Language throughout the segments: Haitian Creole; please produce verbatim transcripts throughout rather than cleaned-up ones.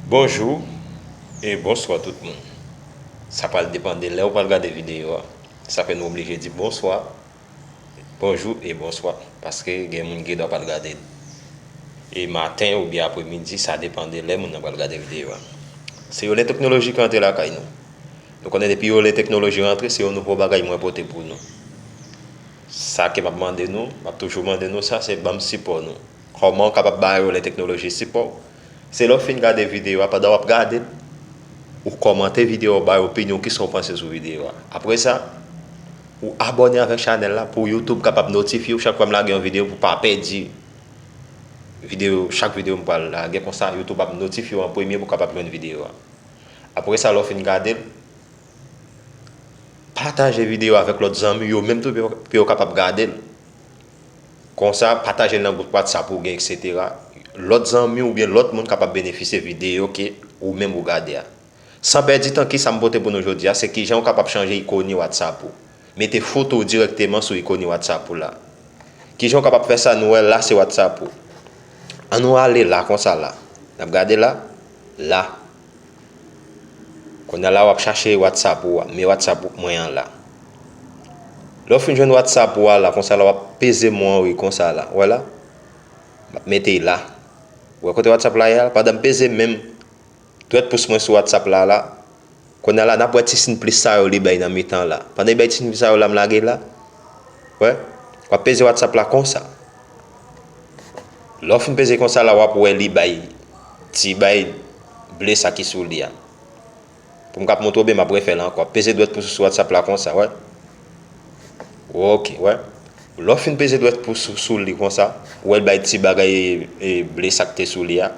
Bonjou e bonswa tout moun. Sa pral depann de lè ou pral gade videyo a. Sa fè nou oblije di bonswa, bonjou e bonswa. Paske gen moun ki gendwa pral gade l e maten oubyen apremidi, sa depann de lè moun nan pral gade videyo a. Se yon lè teknoloji ki rantre lakay nou. Nou konnen depi yon lè teknoloji rantre, se yon nouvo bagay mwen pote pou nou. Sa ke m ap mande nou, m ap toujou mande nou sa, se ban m sipò nou. Kòman w kapab ba yo lè teknoloji sipò? Se lè w fin gade videyo a, pandan w ap gade l, ou kòmante videyo a, w bay opinyon, kisa w panse sou videyo a. Apre sa, ou abòne avèk chanèl la pou YouTube kapab notifye w chak fwa m lage yon videyo pou w pa pèdi videyo, chak videyo m pral lage. Konsa, YouTube ap notifye w an premye pou w kapab jwenn videyo a. Apre sa, lè w fin gade l, pataje videyo a avèk lòt zanmi w yo menm tou pou yo, pou yo kapab gade l. Konsa, pataje l nan gwoup WhatsApp ou gen, etsetera. Lòt zanmi w oubyen lòt moun kapab benefisye videyo ke ou menm ou gade a. San pèdi tan, kisa m pote pou nou jodi a, se kijan w kapab chanje ikoni WhatsApp ou. Mete foto w dirèkteman sou ikoni WhatsApp ou la. Kijan w kapab fè sa? Nou wè la se WhatsApp ou. Ann nou ale la konsa la. N ap gade la. La. Kounye a la w ap chache WhatsApp ou a, men WhatsApp mwen an la. Lè w fin jwenn WhatsApp ou a la, konsa la w ap peze mwen anwo konsa la. Ou wè la? M ap mete l la. Ou wè kote WhatsApp la ye a? Pandan m peze menm dwèt pous mwen sou WhatsApp la la, kounye a la n ap wè ti siy plis sa yo li bay nan mitan la. Pandan li bay ti siy sa yo la, m lage l la. Wè? W ap peze WhatsApp la konsa. Lè w fin peze konsa la, w ap wè li bay ti bay ble sa ki sou li a. Pou m kab montre w byen, m ap refè l ankò. Peze dwèt pou sou WhatsApp la konsa, wè. Ok, wè. Lè w fin peze dwèt pou sou, sou li konsa, ou wè l bay ti bagay, e, ble sa k te sou li a.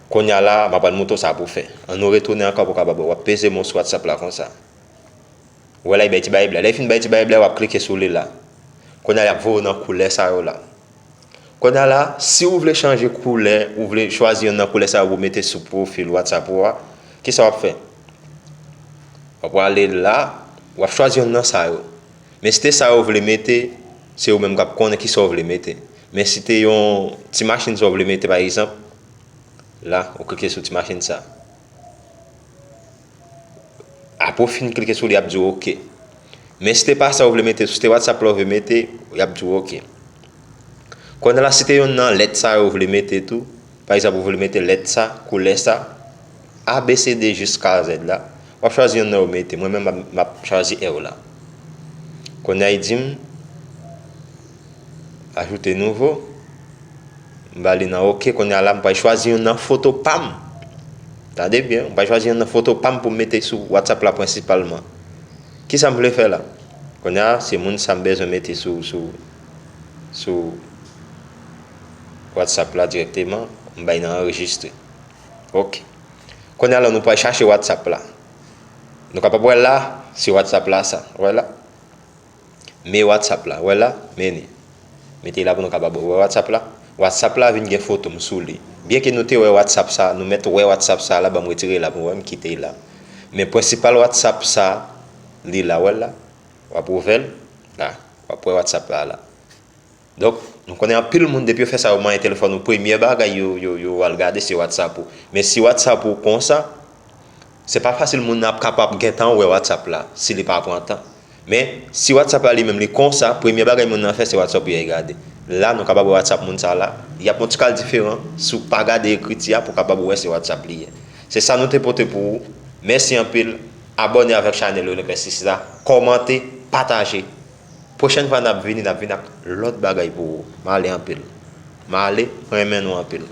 Kounye a la, m ap al montre w sa pou w fè. Ann nou retounen ankò pou w kapab wè. W ap peze men w sou WhatsApp la konsa. Ou wè la, li bay ti bay ble. Lè li fin bay ti bay ble, w ap klike sou li la. Kounye a, y ap voye w nan koulè sa yo la. Kounye a la, si w vle chanje koulè, ou vle chwazi youn nan koulè sa yo pou w mete sou pwofil WhatsApp ou a, kisa w ap fè? W ap prale la, w ap chwazi youn nan sa yo. Men si te sa yo w vle mete, se ou menm k ap konnen kisa w vle mete. Men si te yon ti machin sa w vle mete, pa egzanp, la, ou klike sou ti machin sa. Apre w fin klike sou li, y ap di w ok. Men si te pa sa w vle mete, si te WhatsApp la w vle mete, y ap di w ok. Kounye a la, si te youn nan lèt sa yo w vle mete tou, pa egzanp, ou vle mete lèt sa, koulè sa, A, B, C, D jiska Z la, w ap chwazi youn nan yo mete. Mwen menm, m ap, m ap chwazi R la. Kounye a, li di m, ajoute nouveau. M ba li nan ok. Kounye a la, m pral chwazi youn nan foto pa m. Tande byen, m pral chwazi youn nan foto pa m pou m mete sou WhatsApp la prensipalman. Kisa m vle fè la? Kounye a, se moun sa m bezwen mete sou, sou, sou WhatsApp la dirèkteman. M bay nan anrejistre. Ok. Kounye a la, nou pral chache WhatsApp la. Nou kapab wè la, se WhatsApp la sa. Wè la? Men WhatsApp la, wè la, men li. Mete la pou nou kapab wè WhatsApp la. WhatsApp la vin gen foto m sou li. Byenke nou te wè WhatsApp sa, nou mèt wè WhatsApp sa la, ban m retire la pou wè m kite la. Men prensipal WhatsApp sa, li la, wè l la. W ap ouvè l, la. W ap wè WhatsApp la, la. Donk, nou konnen anpil moun, depi yo fè sa, yo manyen telefòn ou, premye bagay yo, yo, yo al gade, se WhatsApp ou. Men si WhatsApp ou konsa, se pa fasil moun nan ap kapab gentan wè WhatsApp la, si li pa pran tan. Men, si WhatsApp la li menm li konsa, premye bagay moun nan fè, se WhatsApp li al gade. La, nou kapab wè WhatsApp moun sa la, y ap yon ti kal diferan, si w pa gade ekriti a, pou w kapab wè se WhatsApp li ye. Se sa nou te pote pou ou. Mèsi anpil. Abòne avèk chanèl yo, Lekè Sisi la. Kòmante, pataje. Pwochèn fwa n ap vini, n ap vin ak lòt bagay pou ou. M ale anpil. M ale, renmen nou anpil.